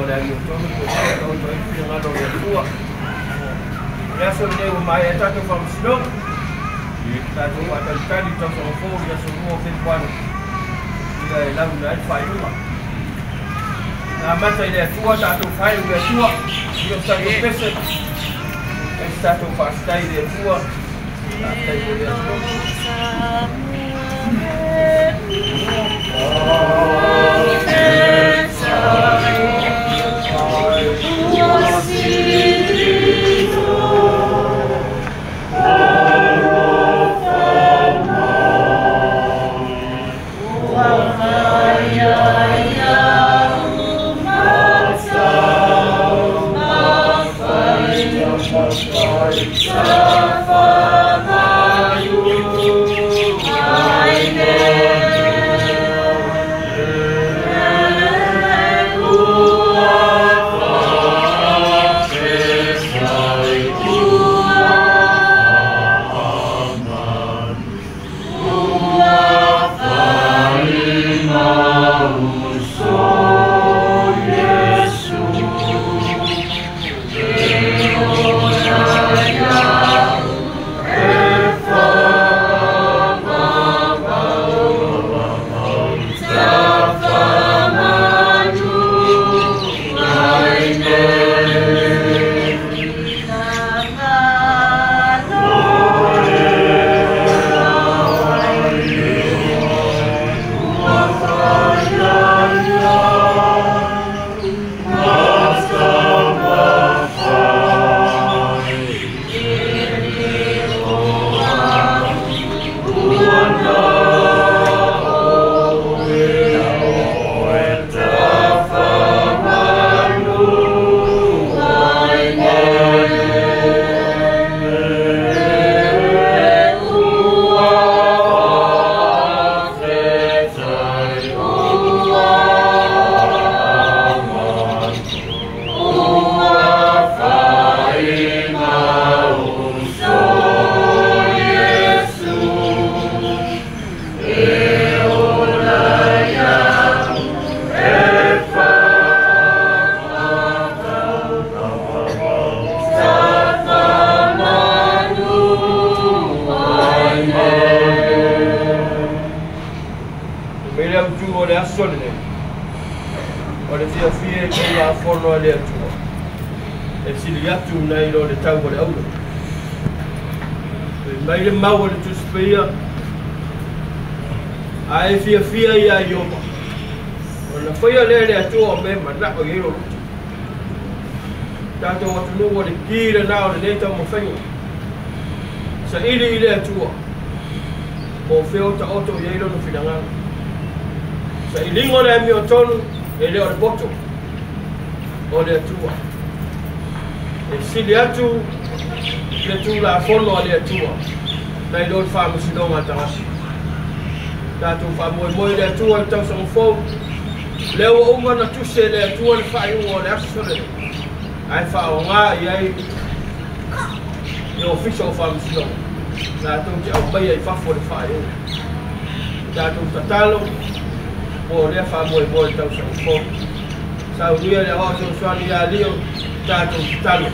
le amiotonu po o taoto ai finagalo o le Atua. O le aso lenei ua maea ai tatou faamasinoga, tatou faatalitali i tausaga fou i aso 2 o Fepuari ia e lauina ai le faaiuga. Na amata i le Atua tatou faaiu i le Atua, ia o tatou pese, e se tatou faafetai i le Atua, faafetai mo le Atua. O le fiafia e tulafono a le Atua e sili atu nai lo le tau o le auro. E mai le mau o le Tusi Paia ae fiafia ia Iopa ona faia lea le Atua o mea manao i ai lo loto. Tatou atunuu o le ki lena o lenei taumafaiga. Saili i le Atua po o fea o taoto i ai lona finagalo. Sailiga o le amiotonu e le o le poto o le Atua. E sili atu le tulafono a le Atua nai lo le faamasinoga a tagasi. Tatou faamoemoe le Atua i le tausaga fou, lea ua uma na tusi e le Atua le faaiuga o le aso lenei, ae faaaoga i ai le ofisa o faamasinoga latou te aumaia i fafo le faaiuga. Tatou tatalo mo lea faamoemoe le tausaga fou. Saunia le aoao fesoasoani ia Lio, tatou tatalo.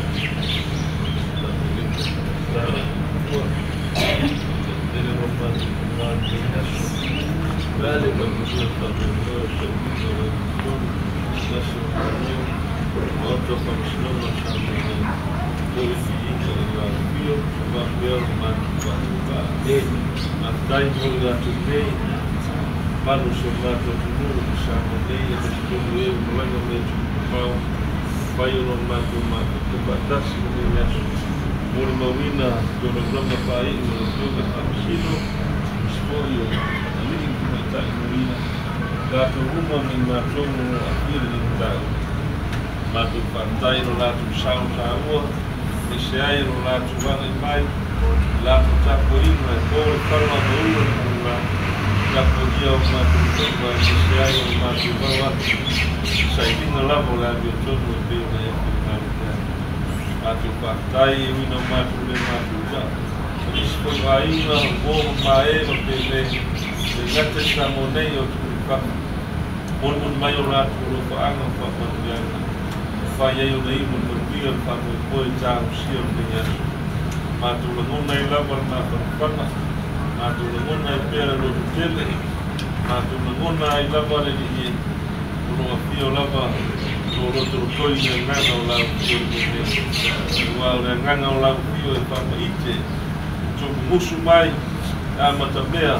Mafai ai o le imu le manuia le faamoemoe tausia o lenei aso. Matou lagona ai lava le mafanafana, matou lagona ai pea le lototele, matou lagona ai lava le alii e o loo afio lava lo lotolotoi i le agaga o lau afio i lenei mea. Aua o le agaga o lau afio e faamaite tumumusu mai e amatamea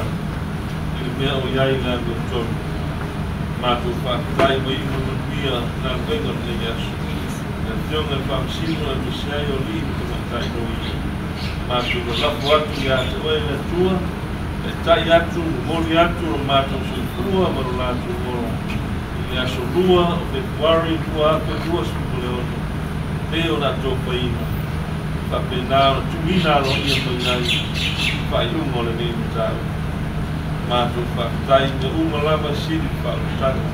i le mea o i ai le amiotonu. Matou faafetai ua iu le manuia galuega o lenei aso. Le Afioga i le Faamasino aemaise ai o alii ma tamaitai loia. Matou lalafo atu ia te oe le Atua, taitai atu, momoli atu lo matou soifua ma lo latou ola i le aso 2 o Fepuari 2026, pei ona atofaina, faapena ona tuuina aloaia mai ai i faaiuga o lenei mataupu. Matou faafetai i mea uma lava e sili le faaolataga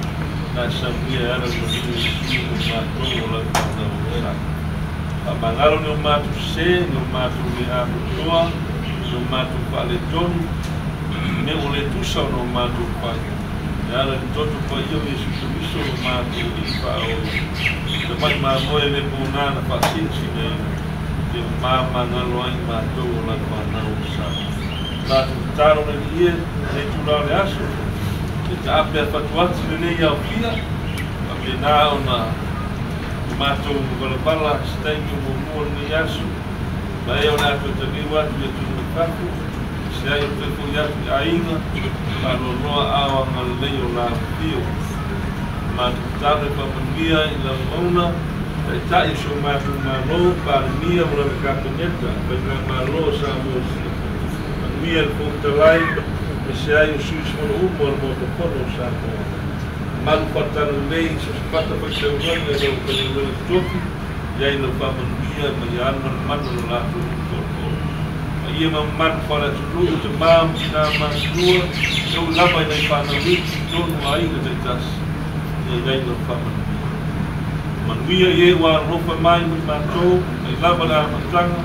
na e saunia e ala i le manuia i Iesu mo matou o lau fanau agasala. Faamagalo ni o matou sesē, ni o matou le atoatoa, ni o matou faaletonu, mea ua le tusa ona o matou fai, e ala i le toto paia o Iesu Keriso lo matou Alii Faaola, tamai mamoe e le pōnā na faasinasinaina, e mamagalo ai matou o lau fanau agasala. Matou tatalo le Alii e, lenei itulā o le aso, e taape a fatuati lenei aofia, faapena ona matou valavala se taimi o muamua lenei aso, ma e o le a toe taliu atu i atunuu i fafo, se ai o toe foi atu i aiga, faanoanoa ao agalelei o la afifio. Matou tatalo e faamanuia i lau mauna, taitai o si o matou Malo, Palemia ma lana Kapeneta, Faigamalo o Samoa Sisifo. Manuia le Fofoga Fetalai, aemaise ai o sui usufono uma o le Maota Fono o Samoa. Malu faatalalelei i so o se fatafaitaulaga i lau faigaluega totofi, i ai lau faamanuia ma ia alu manumanu lo latou nuu tootoo. Ma ia mamalu faale-atunuu, tamā ma tinā matutua, e ui lava i nai fanau iti i totonu o aiga taitasi, ia i ai lau faamanuia. Manuia i e ua alolofa mai mo i matou, mai lava le amataga,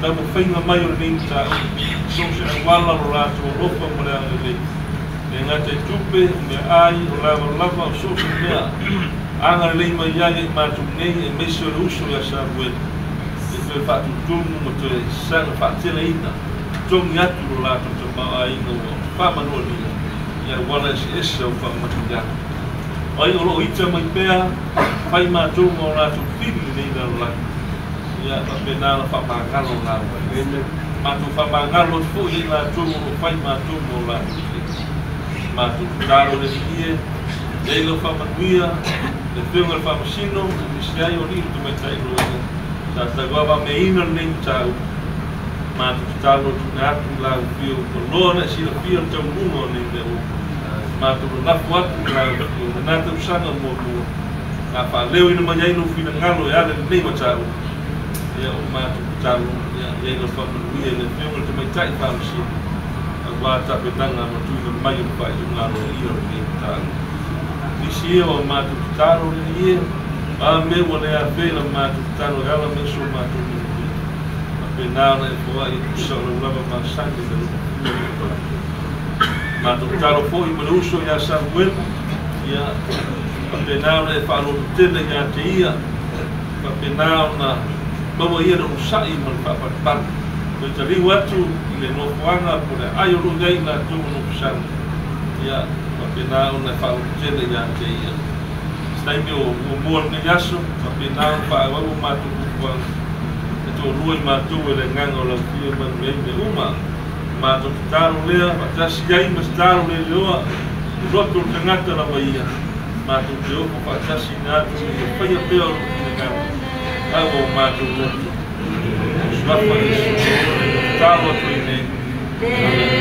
taumafaiga mai o lenei mataupu, so o se auala lo latou alofa ma le agalelei. E le gata i tupe, o meaai, o lavalava, o so o se mea agalelei mai ai ia i matou nei, aemaise o le uso ia Samuele, e toe faatutumu ma toe saga faateleina, totogi atu lo latou tamaoaiga ua faamanualia i auala eseese o faamanuiaga. O ai o loo ita mai pea, fai matou ma o latou fili lenei lalolagi, ia faapena ona faamagalo laua. Matou faamagalo atu foi ia i latou o loo fai matou ma o latou fili. Matou tatalo le Alii e, i ai lau faamanuia, le Afioga i le Faamasino, aemaise ai o alii ma tamaitai loia, sa tauavameaina lenei mataupu. Matou tatalo tuuina atu i lau afio, ua loa ona e silafia le taunuuga o nei mea uma. Matou lalafo atu i lau afio, lena tausaga muamua, na faaleoina mai ai lou finagalo e ala i lenei mataupu. Ia, o matou tatalo, ia i ai lau faamanuia i le Afioga i le Tamaitai Faamasino, aua tapenaga ma tuuina mai o le faaiuga aloaia o lenei mataupu. Nisi ia o matou tatalo le Alii e, a mea ua le afea i la matou tatalo e ala mai so matou manuia. Faapena ona e foai e tusa o lau lava masani i le lofia o le Matou tatalo foi ma le uso ia Samuela, ia faapena ona e faalototele ia te ia, faapena ona maua ia le onosai ma le faapalepale. Toe taliu atu i le nofoaga po o le aai o lo o i ai i latou o nofosala, ia faapena ona e faalototele ia te ia. Se taimi o muamua lenei aso, faapena ona faaauau o matou fuafuaga, e toalua i matou e le agaga o lau Afio manuia ai mea uma. Matou tatalo lea, faatasi ai ma tatalo le leoa, le loto o le tagata lava ia, matou te ofo faatasi ina atu ina ia faia pea o lou finagalo, aua o matou loto. O suafa Iesu, tatalo atu ai nei. Amene.